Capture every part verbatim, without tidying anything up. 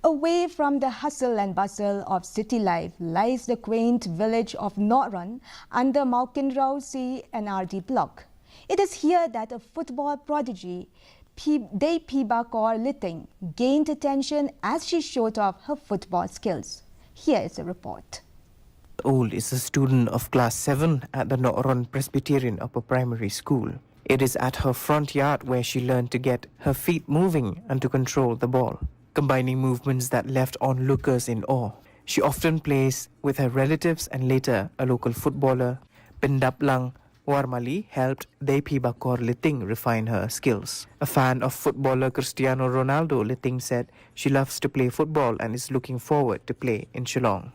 Away from the hustle and bustle of city life lies the quaint village of Nohron under Mawkynrew C and R D block. It is here that a football prodigy, P- Deiphibakor Liting, gained attention as she showed off her football skills. Here is a report. Old is a student of class seven at the Nohron Presbyterian Upper Primary School. It is at her front yard where she learned to get her feet moving and to control the ball, combining movements that left onlookers in awe. She often plays with her relatives and later a local footballer. Pyndaplang Warmali helped Deiphibakor Liting refine her skills. A fan of footballer Cristiano Ronaldo, Liting said she loves to play football and is looking forward to play in Shillong.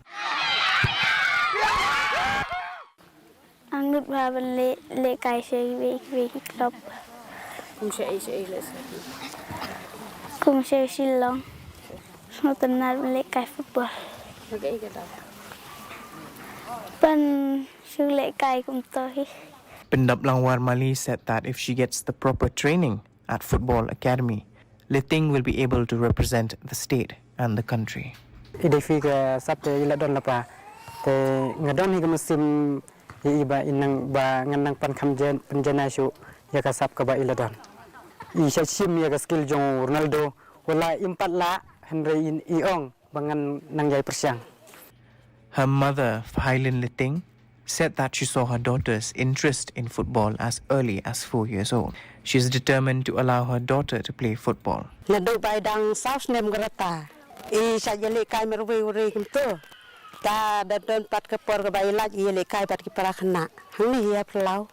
Angut ba ban leh leh kai sha kiwei kiwei ki club. Kum sha ei sha ei leh sa. Kum sha Shillong. Sngewtynnat ban leh kai football. Leh kai ka dau. Ban shu leh kai kumto hi. Pyndaplang Warmali said that if she gets the proper training at Football Academy, Liting will be able to represent the state and the country. I dei phi ka sap te i la don lapa. Te nga don hi ka mynsiem ïa i ba i nang ba ngan nang pan kham jen pan jena shu ïa ka sap kaba i la don. I sha shim ïa ka skill jong Ronaldo wala im pat la hynrei i ong ba ngan nang ïai pyrshang. Her mother, Phailin Liting, said that she saw her daughter's interest in football as early as four years old. She is determined to allow her daughter to play football. Naduh ba i dang saw snem ka rta i shait ïalehkai marwei u rei kumto. Ta da don pat ka por kaba i lait i ïalehkai bad ki para khynnah. Hangne hi ha Phyllaw.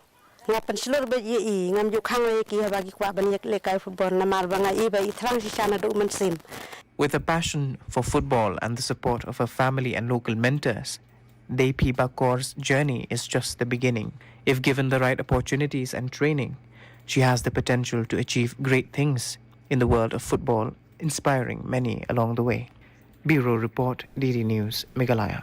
Nga pynshlur beit ïa i, ngam ju khang ïa ki haba ki kwah ban ïalehkai football namar ba nga i ba i thrang shisha naduh mynsiem. With a passion for football and the support of her family and local mentors, Deiphibakor Liting's journey is just the beginning. If given the right opportunities and training, she has the potential to achieve great things in the world of football, inspiring many along the way. Bureau Report, D D News, Meghalaya.